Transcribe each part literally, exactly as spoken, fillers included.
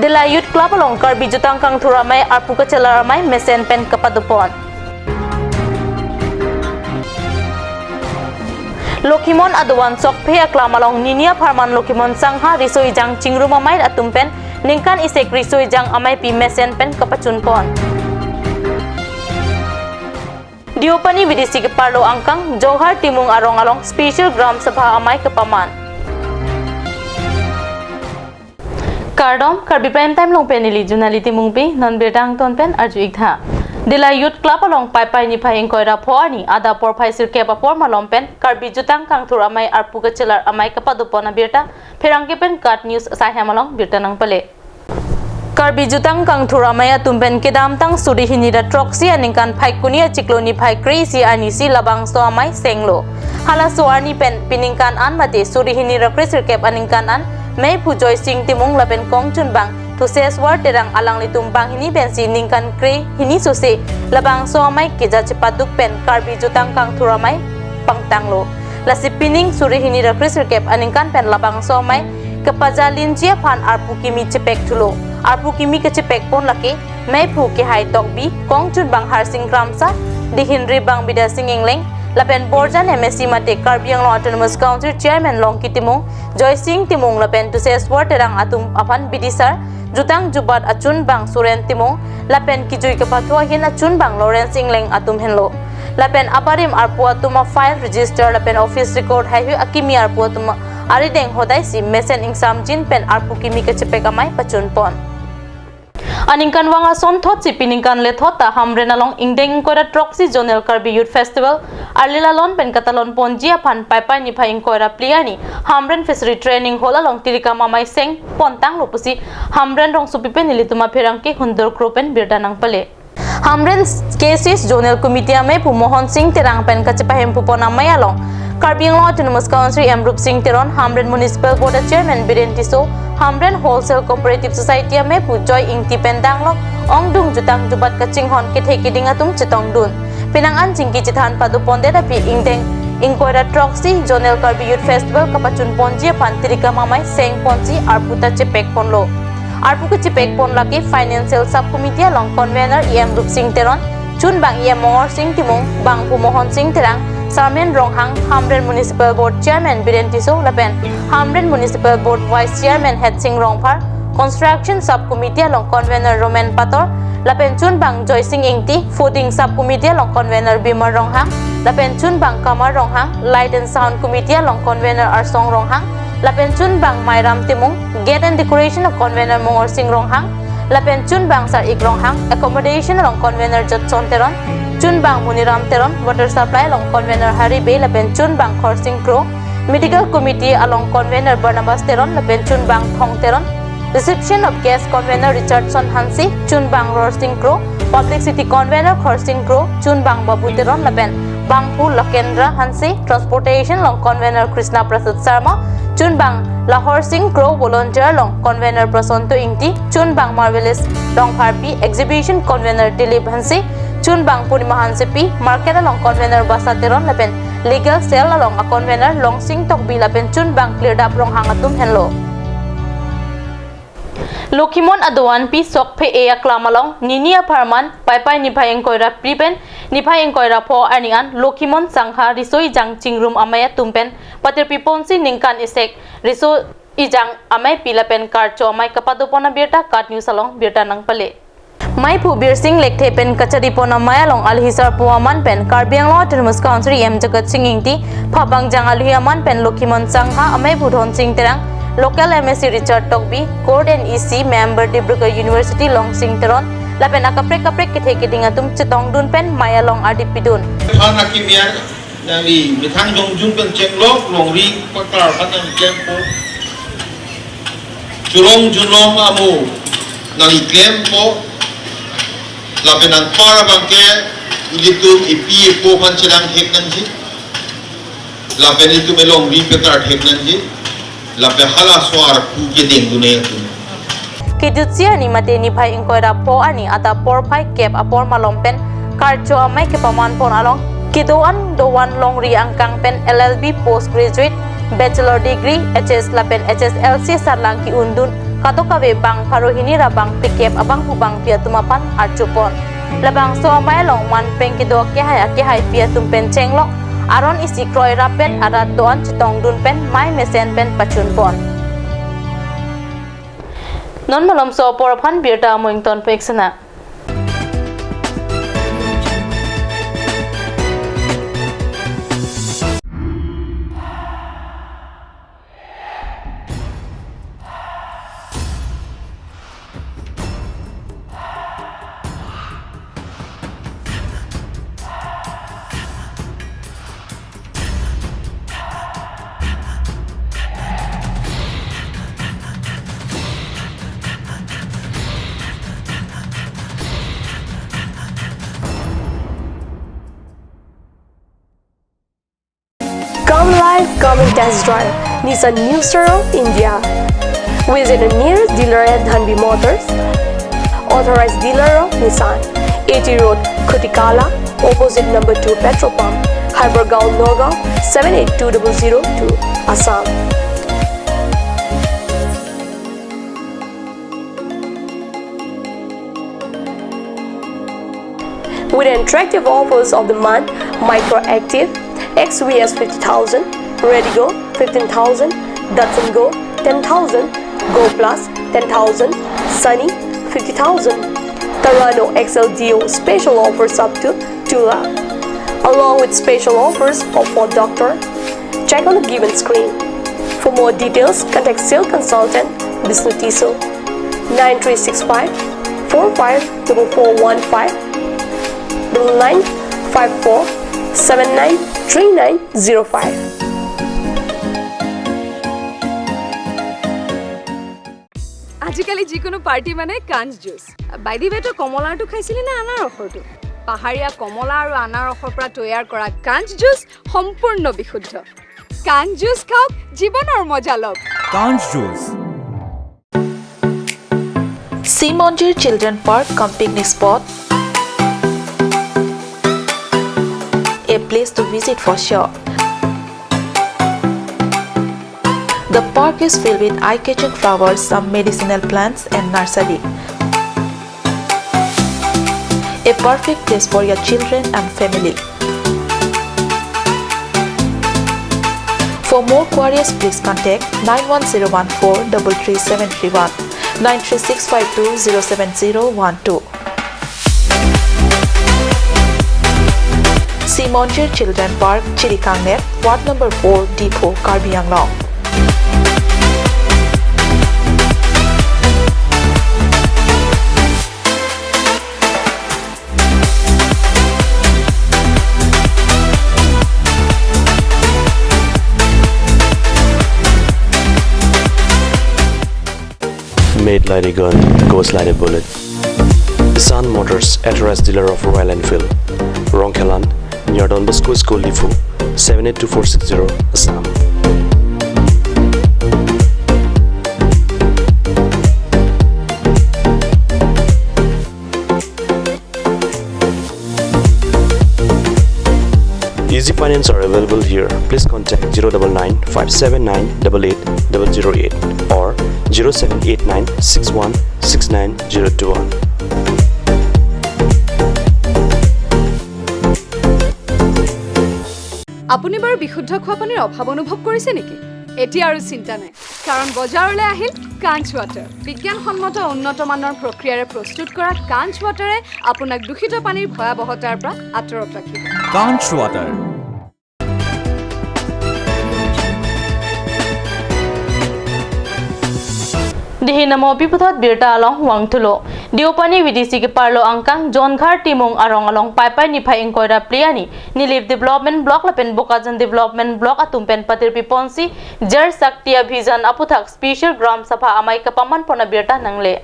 Dela Youth Club along Karbi Jutang Kangthur Amei arpu kachelar amei mesen pen kapadopon. Lokhimon Adovan Sokphe aklam along Nini apharman Lokhimon Sangha riso ejang chingrum amei atum pen ningkan isek riso ejang ameipi mesen pen kapachunpon. Deopani V D C keparlo angkang Johar Timung arong along special Gram Sabha amei kepaman. Kardom, Karbi Prime Time along pen neli Junali Timungpi, non birta angton pen arju-ik tha. Dela Youth Club along Paipai niphai ingkoi ra pho arni adap porphai sirkep apor malom pen Karbi Jutang Kangthur Amei arpu kachelar amei kapadopon abirta, pherangke pen KAT News asaihem along birta nangpale. Karbi Jutang Kangthur Amei atum pen kedamtang suri hini ra throksi aningkan Phaikuni achiklo niphai kre-isi arnisi labangso amei senglo. Halaso arni pen piningkan an mate suri hini ra kre-sirkep aningkan an meiphu Joysing Timung lapen kongchunbang Thuseswar Terang alanglitum banghini pensi ningkan kre hini sose labangso amei keja chepaduk pen Karbi Jutang Kangthur Amei pangtanglo. Lasi pining suri hini ra kre-sirkep aningkan pen labangso amei kepajalinji aphan arpu kimi chepek thulo. Arpu kimi kechepekpon lake meiphu Kehai Tokbi, kongchunbang Harsing Kramsa, dihin ribang Bidya Sing Engleng, lapen Borjan M A C mate Karbi Anglong Autonomous Council Chairman Longki Timung, Joysing Timung lapen Thuseswar Terang atum aphan bidisar jutang jubat achunbang Suren Timung, lapen kijui kepathu ahin achunbang Lawrence Engleng atum henlo. Lapen abarim arpu atum a-file register lapen office record haihui akimi arpu atum arideng hodaisi mesen ingsamjin pen arpu kimi kechepek amei pachunpon. Aningkanvang asonthotsi piningkan lethot ta Hamren along ingdeng ingkoi ra throksi Zonal Karbi Youth Festival arli lalon pen katalonponji aphan Paipai niphai ingkoi ra phli arni Hamren Fishery Training Hall along tirikam amei sengpontanglo pusi Hamren rongsopi pen nelitum apherangke Hundur Kro pen birta nangpale. Hamren K C S Zonal Committee ameiphu Mohon Sing Terang pen kachepahempupon amei along Karbi Anglong Autonomous Council M Rupsing Teron, Hamren Municipal Board a Chairman Biren Tisso, Hamren Wholesale Cooperative Society ameiphu Joy Ingti pen danglok ongdung jutang jubat kachinghon kethe keding atum chetongdun. Penang an chingki chethan padopondet aphi ingdeng ingkoi ra throksi Zonal Karbi Youth Festival kapachunponji aphan tirikam amei sengponsi arpu ta chepekponlo. Arpu kechepekpon lake Financial Sub Committee along Convener E M Rupsing Teron, chunbang E M Mongorsing Timung, bangphu Mohon Sing Terang, Sarmen Ronghang, Hamren Municipal Board Chairman Biren Tisso lapen Hamren Municipal Board Vice Chairman Hetsing Rongphar, Construction Sub Committee along Convener Roman Pator, lapen chunbang Joysing Ingti, Fooding Sub Committee along Convener Bimar Ronghang, lapen chunbang Kamar Ronghang, Light and Sound Committee along Convener Arsong Ronghang, lapen chunbang Mairam Timung, Gate and Decoration along Convener Mongorsing Ronghang, lapen chunbang Sar-ik Ronghang, Accommodation along Convener Jotson Teron, chunbang Muniram Teron, Water Supply along Convener Hari Bey, lapen chunbang Khorsing Kro, Medical Committee along Convener Barnabas Teron lapen chunbang Thong Teron, Reception of Guest Convener Richardson Hanse, chunbang Rorsing Kro, Publicity Convener Khorsing Kro, chunbang Babu Teron lapen bangphu Lakendra Hanse, Transportation along Convener Krishna Prasad Sharma, chunbang Lahorsing Kro, Volunteer along Convener Prasanto Ingti, chunbang Marvelous Rongpharpi, Exhibition Convener Dilip Hanse, chunbang Purnima Hansepi, Market along Convener Basa Teron lapen Legal Cell along a Convener Longsing Tokbi lapen chunbang Klirdap Ronghang atum henlo. Lokhimon Adovan P Sokphe A aklam along Nini apharman Paipai niphai ingkoi ra phli pen niphai ingkoi ra pho arni an Lokhimon Sangha riso ejang chingrum amei atum pen patirpiponsi ningkan isek riso ejang ameipi lapen karcho amei kapadopon abirta KAT News along birta nangpale. Meiphu Birsing Lekthe pen kacharipon amei along alhi sarpo aman pen Karbi Anglong Autonomous Council E M Jagat Sing Ingti, phabangjang alhi aman pen Lokhimon Sangha, ameiphu Dhonsing Terang, local M A C Richard Tokbi, Court and E C member Dibrugarh University Longsing Teron, lapen akaprek kaprek kethe keding atum chetongdun pen mei along ardipidun. Phan akimiar nangli methang jongjun pen chenglok longri paklar phan nangklempo. Churong junlong amo nangklempo. Lapen anpar abangke ilitum ipi ipo aphan chelang hek nangji. Lapen itum elongri pekar hek nangji. Lapen halaso arpu kedengdun atum. Kejutsi arni mate niphai ingkoi ra pho arni adap porphai kep apor malom pen karcho amei kepamanpon along kedo-an do-an longri angkang pen L L B post graduate, bachelor degree, H S lapen H S L C sarlang ki-undun kadokave bang pharo hini ra bang phlikep abangphu bangpi atum aphan arjupon. Labangso amei along man pen kedo akehai akehaipi atum pen chenglok aron isi kroi rapet arat do-an chetongdun pen mei mesen pen pachunpon. Non malomso apor aphan birta amoing tonpek sena. Come live, come and test drive Nissan New Star of India. Visit a nearest dealer at Dhanvi Motors, authorized dealer of Nissan, A T Road, Khutikala, opposite number two petrol pump, Hypergaon, Nagaon, seven eight two double zero two, Assam. With attractive offers of the month, Micra Activa, X V S fifty thousand, Redi Go fifteen thousand, Datsun Go ten thousand, Go Plus ten thousand, Sunny fifty thousand, Terrano X L D O special offers up to two lakh, along with special offers of Ford Doctor. Check on the given screen. For more details, contact sales consultant Bishnu Tisso, nine three six five four five double four one five, double nine five four seven nine three nine zero five. আজিকালি যিকোনো পাৰ্টি মানে কাঞ্চ juice. By the ৱে, তই কমলাৰটো খাইছিলি নে আনাৰসৰটো? পাহাৰীয়া কমলা আৰু আনাৰসৰ পৰা তৈয়াৰ কৰা কাঞ্চ জুচ সম্পূৰ্ণ বিশুদ্ধ। কাঞ্চ জুচ খাওক, জীৱনৰ মজা লওক। Kanch Juice. Simonjir Children Park cum picnic spot. A place to visit for sure. The park is filled with eye-catching flowers, some medicinal plants and nursery. A perfect place for your children and family. For more queries, please contact nine one zero one four double three seven three one, nine three six five two zero seven zero one two. Simonjir Children Park, Chirikangner, Ward number four, Diphu, Karbi Anglong. Made like a gun, goes like a bullet. Sun Motors, authorized dealer of Royal Enfield. Rongkhelan, near Don Bosco School, Diphu, seven eight two four six zero, Assam. Easy finance are available here. Please contact zero double nine five seven nine double eight double zero eight or zero seven eight nine six one six nine zero two one. আপুনি বাৰু বিশুদ্ধ খোৱা পানীৰ অভাৱ অনুভৱ কৰিছে নেকি? এতিয়া আৰু চিন্তা নাই, কাৰণ বজাৰলৈ আহিল কাঞ্চ ৱাটাৰ। বিজ্ঞানসন্মত উন্নত মানৰ প্ৰক্ৰিয়াৰে প্ৰস্তুত কৰা কাঞ্চ ৱাটাৰে আপোনাক দূষিত পানীৰ ভয়াৱহতাৰ পৰা আঁতৰত ৰাখিব। Kanch Water. Dihi namo piputhot birta along vangthulo. Deopani V D C keparlo angkang Jonghar Timung arong along Paipai niphai ingkoi ra phli arni Nilip Development Block lapen Bokajan Development Block atum pen patirpi ponsi Jal Shakti Abhiyan aputhak Special Gram Sabha amei kapaman pon abirta nangle.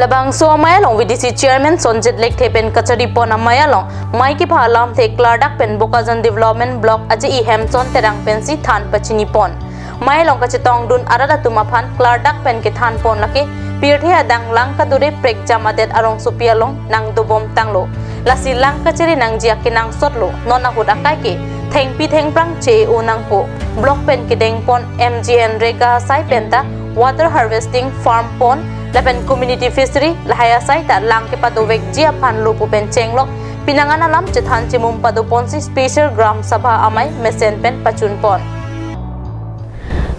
Labangso amei along V D C Chairman Sonjit Lekthe pen kachari pon amei along mei kepha alamthe klardak pen Bokajan Development Block A J E Hemson Terang pensi than pachini pon. Mei along kachetongdun arat atum aphan klardak pen kethan pon lake pirthe adang lang kadure prekjam adet arongsopi along nangdobom tanglo. Lasi lang kachari nangji akenangsot lo, non ahut akai ke thengpi thengphrang che-o nangpo. Block pen kedeng pon MGNREGA asai penta water harvesting, farm pond lapen community fishery lahai asai ta lang kepadovekji aphan lo pu pen chenglok pinangan alam chethan chemum padoponsi special Gram Sabha amei mesen pen pachunpon.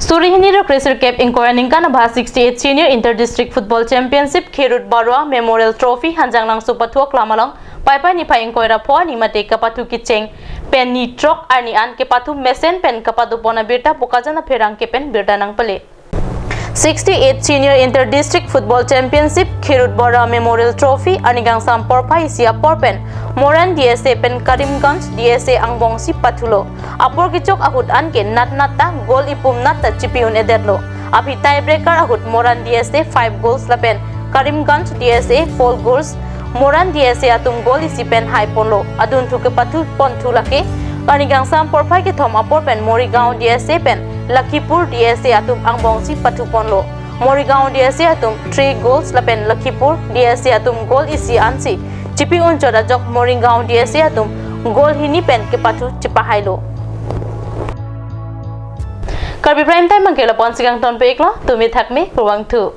Suri hini ra kresirkep ingkoi aningkan abha sixty-eight Senior Inter District Football Championship Khirut Barua Memorial Trophy Hanjanglangso pathu aklam along Paipai niphai ingkoi ra pho arni mate kapathu kecheng pen ni throk arni an kepathu mesen pen kapadopon abirta Bokajan apherangke pen birta nangpale. Sixty-eight Senior Inter District Football Championship Khirut Barua Memorial Trophy arni kangsam porphai isi apor pen Moran D S A pen Karimganj D S A angbongsi pathulo. Apor kechok ahut anke nat nat ta goal ipum nat ta chipi un-edetlo. Aphi tiebreaker ahut Moran D S A five goals lapen Karimganj D S A four goals. Moran D S A atum goal isi pen haiponlo. Adunthu kepathu ponthu lake arni kangsam porphai kethom apor pen Morigaon D S A pen Lakhipur D S A atum angbongsi pathuponlo. Morigaon D S A atum three goals lapen Lakhipur D S A atum goal isi ansi chipi unchot ajok Morigaon D S A atum goal hini pen kepathu chipahailo. Karbi Prime Time abangke lapu-an si kangtonpe-iklo, tumi thakme, kurvangthu.